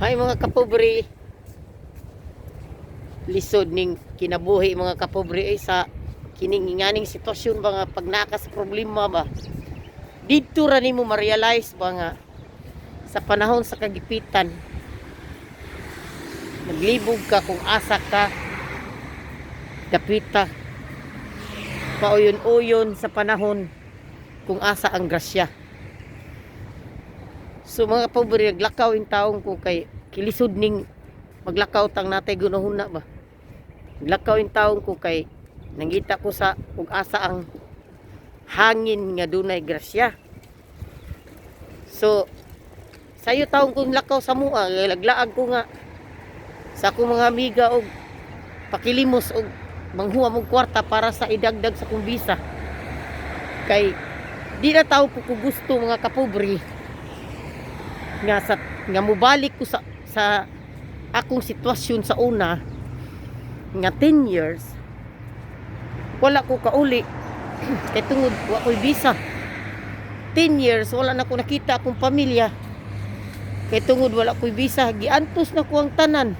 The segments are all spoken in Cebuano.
Ay, mga kapobre, lisod ning kinabuhi, mga kapobre, ay sa kining inganing sitwasyon ba nga pag naa ka sa problema ba, didto ra nimo ma-realize ba nga sa panahon sa kagipitan naglibog ka kung asa ka dapita, pauyon-uyon sa panahon kung asa ang grasya. So, mga kapobre, naglakaw yung taong ko kay kilisod ning maglakaw tang natay gunahuna ba. Naglakaw yung taong ko kay nangita ko sa kung asa ang hangin nga dunay grasya. So sayo taong kong lakaw sa mua, laglaag ko nga sa akong mga amiga og pakilimos og manghuam og kwarta para sa idagdag sa kong visa. Kay di na tao ko gusto, mga kapobre, nga sa nga mubalik ko sa akong sitwasyon sa una nga 10 years wala ko kauli kay tungod wa ko'y visa. 10 years wala na ko nakita akong pamilya kay tungod wala ko'y visa. Giantos na ko ang tanan,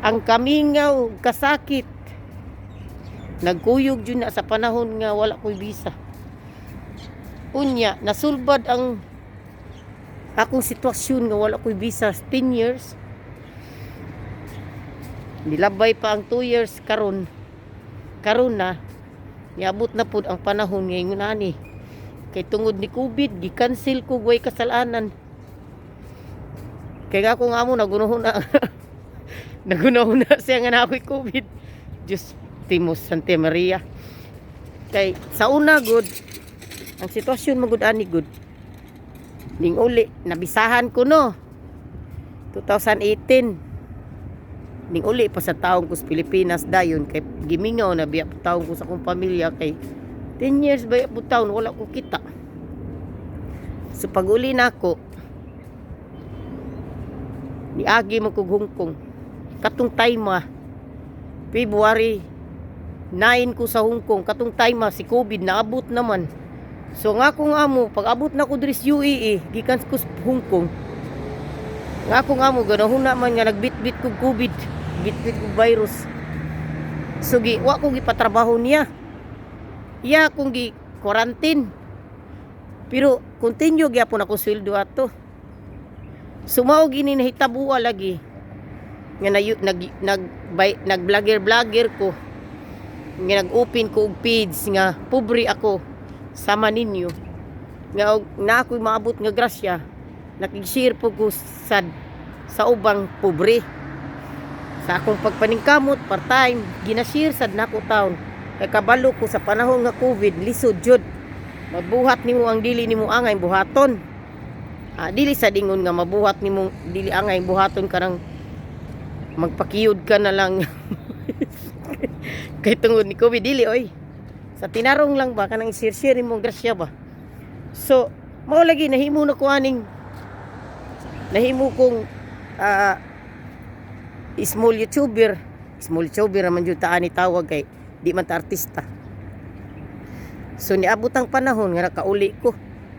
ang kamingaw, kasakit, nagkuyog jud na sa panahon nga wala ko'y visa. Unya nasulbad ang akong sitwasyon nga wala ko'y visa 10 years, nilabay pa ang 2 years. Karon, karon na niabot na pud ang panahon ngayon ani kay tungod ni COVID gi-cancel ko way kasalanan. Kay nga akong amo nagunahon na siya nga na ako'y COVID. Diyos Timos Santa Maria. Kay sa una gud, ang sitwasyon magud ani gud, ning uli nabisahan ko no 2018, ning uli pa sa taong ko sa Pilipinas dayon kay gimingaw na biya po taong ko sa akong pamilya kay 10 years ba po taon wala ko kita. So pag uli nako, niagi man kog Hong Kong katong time ah, February 9 ko sa Hong Kong. Katong time ah, si COVID naabot naman. So nga akong amo, pag abot na ko diri sa UAE gikan ko sa Hong Kong, nga akong amo ganahon na man nga nagbitbit kog COVID, bitbit kog virus. So gi wa ko gipatrabaho niya, iya akong gi quarantine, pero continue gyapon ako sweldo ato. So mao gini nahitabo lagi nga nag nag nag vlogger vlogger ko nga nag-open ko og page nga pobre ako sama ninyo, nga og na ako'y maabot nga grasya, nakig-share po ko sad sa ubang pobre sa akong pagpaningkamot part-time. Gina-share sad nako taon kay kabalo ko sa panahon nga COVID lisod jud mabuhat nimo ang dili nimo angay buhaton. Ah, dili sa dingon nga mabuhat nimo dili angay buhaton, kanang magpakiyod ka na lang kay tungod ni COVID. Dili oy, sa tinarong lang ba, kanang share-share nimo ang grasya ba. So mao lagi nahimo na ko aning nahimo kong small YouTuber. Small YouTuber naman jud ta ani tawag kay di man ta artista. So niabot ang panahon nga nakauli ko.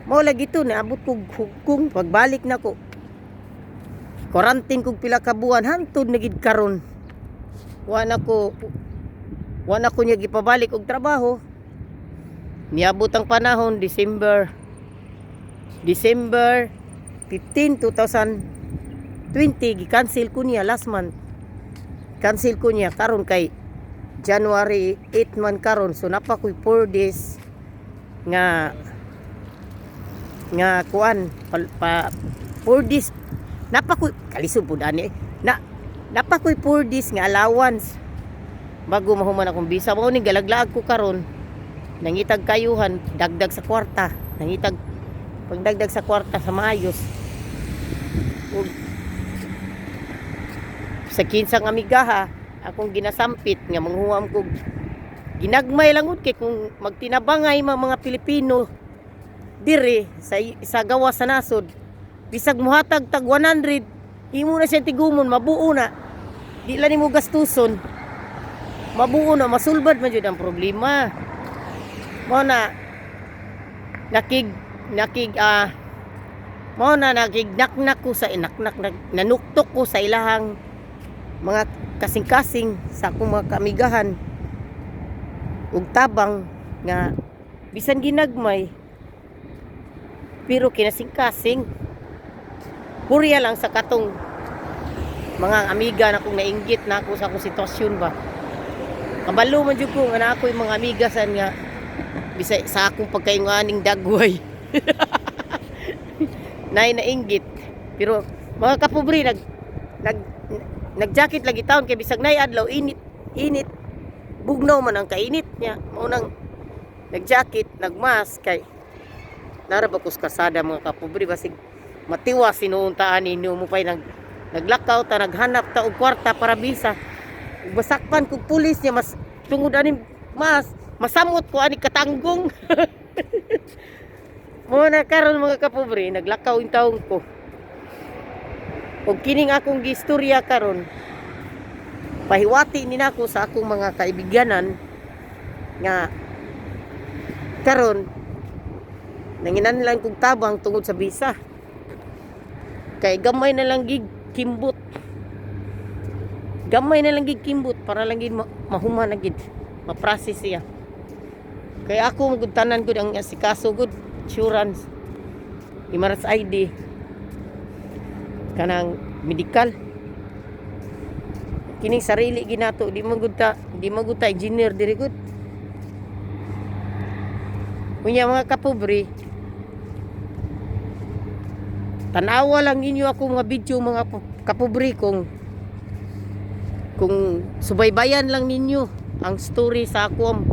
Mao lagi to, niabot ko kung pagbalik na ko, quarantine kog pila ka buwan hantod na gid karon. Wa na ko niya gipabalik og trabaho. Niabot ang panahon December, December 15, 2020, gi-cancel ko niya last month. Cancel ko niya karon kay January 8 man karon, so napa ko'y 4 days nga nga kuan pa 4 days napa ko'y kalisod pud ani na napa ko'y 4 days nga allowance bago mahuman akong visa. Mao ning galaglaag ko karon, nangitag kayuhan dagdag sa kwarta, nangitag pagdagdag sa kwarta sa maayos. Ug sa kinsang amigaha akong ginasampit nga manghuam kog ginagmay lang gud kay kung magtinabangay mga Pilipino dire sa gawas sa nasod, bisag muhatag tag 100, imo na siya tigumon, mabuo na. Di lang nimo gastuson, mabuo na, masulbad man jud ang problema. Mo na nakig nakig ah Mao na nagignaknak ko sa inaknak, nanuktok ko sa ilahang mga kasing-kasing, sa akong mga kamigahan ug tabang nga bisan ginagmay pero kinasing-kasing. Purya lang sa katong mga amiga na kung nainggit na ako sa akong sitwasyon ba. Kabalo man jud ko nga naa ako'y mga amiga san nga bisa sa akong pagkainganing dagway nay nainggit. Pero mga kapobre, nag nag nag-jacket lagi taon kay bisag nay adlaw init init, bugnaw man ang kainit niya. Mao nang nag-jacket, nag-mask kay nara ba kus kasada, mga kapobre, basig matiwas sinuon ta ani mo pay naglakaw ta, naghanap ta og kwarta para bisa. Ug basakpan kog pulis niya, mas tungod ani mas masamot ko ani katanggong. Mo na karon, mga kapobre, naglakaw yung taong ko. Ug kining akong gistorya karon, pahiwati ni nako sa akong mga kaibiganan nga karon nanginanlan kog tabang tungod sa visa. Kay gamay na lang gig kimbot. Gamay na lang gig kimbot para lang gid mahuman na gid. Ma-process siya. Kay ako gud tanan gud ang asikaso gud, insurance, Emirates ID, kanang medical. Kining sarili ginato, di man gud ta engineer diri gud. Unya, mga kapobre, tanawa lang ninyo ako mga video, mga kapobre, kung subaybayan lang ninyo ang story sa akong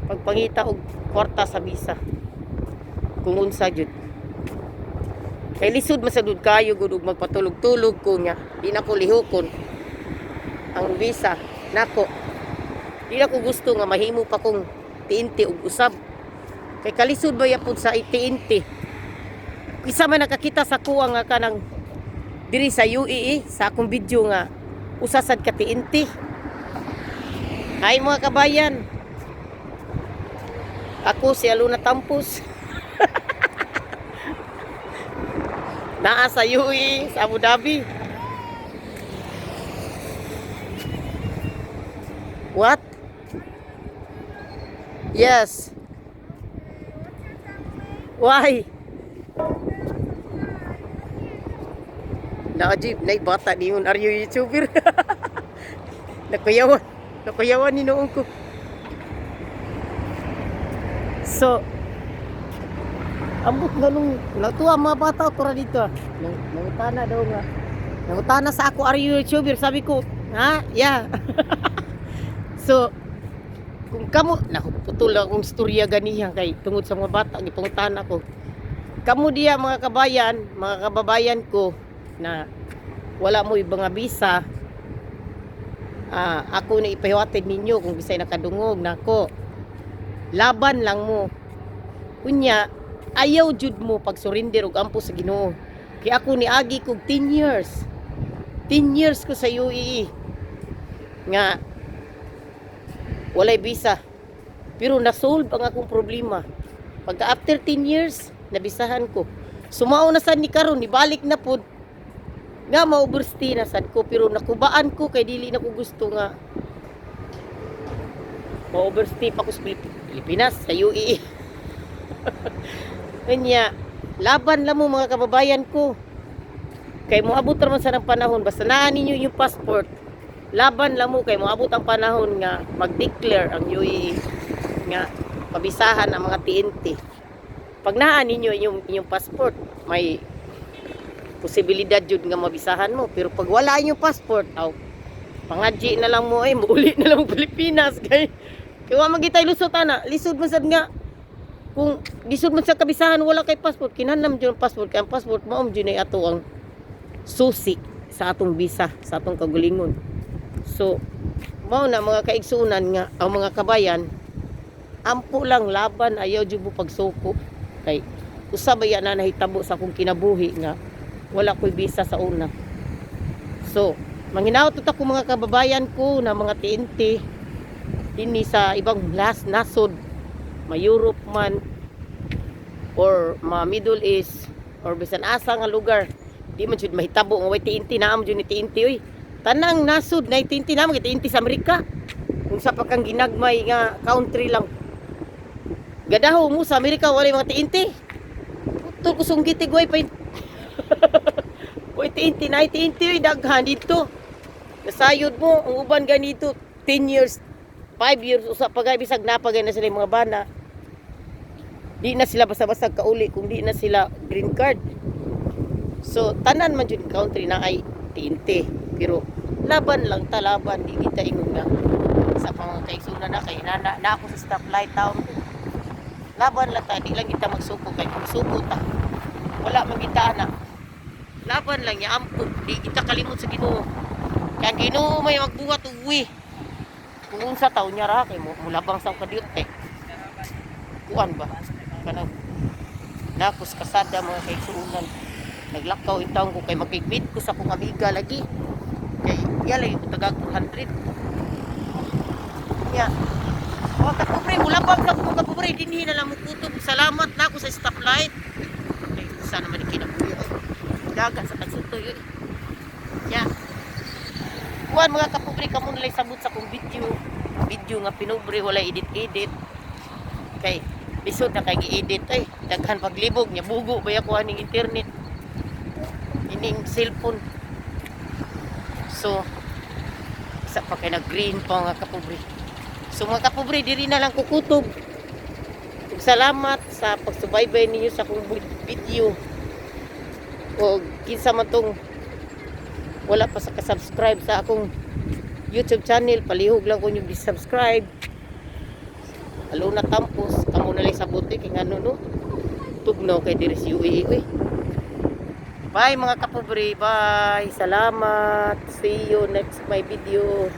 pagpangita og kwarta sa visa, kung unsa jud kay lisod man sad kayo gud og magpatulog-tulog ko nya di na ko lihokon ang visa nako. Di na ko gusto nga mahimo pa kong TNT og usab kay kalisod ba yapod sa TNT. Isa man nakakita sa kuha nga kanang diri sa UAE sa akong video nga usa sad ka TNT. Hi, mga kabayan, ako si Aluna Tampus, naa sa UAE, sa Abu Dhabi. What? Yes. Why? Najib, nay bata niyon. Are you YouTuber? Nakuyawan. Nakuyawan ni noon ko. So, ambot nga nung natuwa mga bata ko ra dito, ah. Nangutana daw nga. Nangutana sa ako, "Are you YouTuber?" Sabi ko, "Ha? Yeah." So, kung kamo, naku, putol akong istorya ganihan kay tungod sa mga bata, gipangutana ko. Kamo diya, mga kabayan, mga kababayan ko na wala mo ibang visa, ah, ako na ipahiwatig ninyo kung bisay nakadungog nako. Laban lang mo. Unya, ayaw jud mo pag surrender og ampo sa Ginoo. Kay ako niagi kog 10 years. 10 years ko sa UAE nga walay visa. Pero na-solve ang akong problema. Pagka after 10 years, nabisahan ko. Sumao na sad ni karon, nibalik na pod nga ma-overstay na sad ko, pero nakubaan ko kay dili na ko gusto nga ma-overstay pa ko sa Pilipinas, sa UAE. Kanya, laban lang mo, mga kababayan ko. Kay moabot raman sa ng panahon, basta naa ninyo yung passport, laban lang mo kay moabot ang panahon nga mag-declare ang UAE nga pabisahan ang mga TNT. Pag naa ninyo inyong passport, may posibilidad jud nga mabisahan mo. Pero pag wala inyong passport, aw, pangadji na lang mo eh, muuli na lang mo Pilipinas kay wa man gitay lusot ana. Lisod man sad nga kung lisod man sa kabisahan wala kay passport. Kinahanglan jud ang passport kay ang passport mao jud nay ato ang susi sa atong visa, sa atong kagulingon. So mao na, mga kaigsunan nga ang mga kabayan, ampo lang, laban, ayaw jud mo pagsuko kay usa ba na nahitabo sa akong kinabuhi nga wala ko'y visa sa una. So manghinaot ako, mga kababayan ko na mga TNT dinhi sa ibang last nasod, ma Europe man or ma Middle East. Or bisan asa nga lugar. Di man jud mahitabo nga way TNT. Naa man jud ni TNT oy. Tanang nasod na TNT, naa man TNT sa Amerika. Kung sa pa kang ginagmay nga country lang. Gadaho mo sa Amerika, wala mga TNT. Putol ko sunggiti way pa. Way TNT na TNT oy, daghan dito. Nasayod mo ang uban ganito 10 years, 5 years usa pa gay, bisag napagay na sila yung mga bana. Di na sila basta-basta kauli kung di na sila green card. So tanan man jud country na ay TNT, pero laban lang ta, laban, di kita ingon nga sa pang kaigsunan na kay nana na ako sa stoplight town. Laban lang ta, di lang kita magsuko kay kung suko ta, wala man kita ana. Laban lang niya ampo, di kita kalimot sa Ginoo. Kay ang Ginoo may magbuhat og uwi. Kung unsa taon niya ra kay mo mulabang sa kadiyot eh. Kuan ba? Kanang nakos kasada, mga kaigsuonan. Naglakaw intawon ko kay makig-meet ko sa akong amiga lagi. Kay iya lagi ko tagag 400. Nya. Mga kapobre, mulabang sa mga kapobre, dinhi na lang mo kutob. Salamat na ako sa stoplight. Kay sa naman ni kinabuhi oy. Dagat sa tagsutoy oy. Nya. Kuan, mga kapobre, kamo nalay sabot sa akong video. Video nga pinobre, wala edit-edit. Kay lisod na kay gi-edit ay daghan paglibog nya, bugo ba ako aning internet. Ining cellphone. So isa pa kay nag-green pa, mga kapobre. So mga kapobre, diri na lang kukutob. Ug salamat sa pagsubaybay ninyo sa akong video. O kinsa man tong wala pa sa ka-subscribe sa akong YouTube channel, palihog lang ko nyo subscribe. Aluna tampos, kamo na lang sa buti kay ngano no. Tugnaw kay diri sa UAE oy. Bye, mga kapobre, bye. Salamat. See you next my video.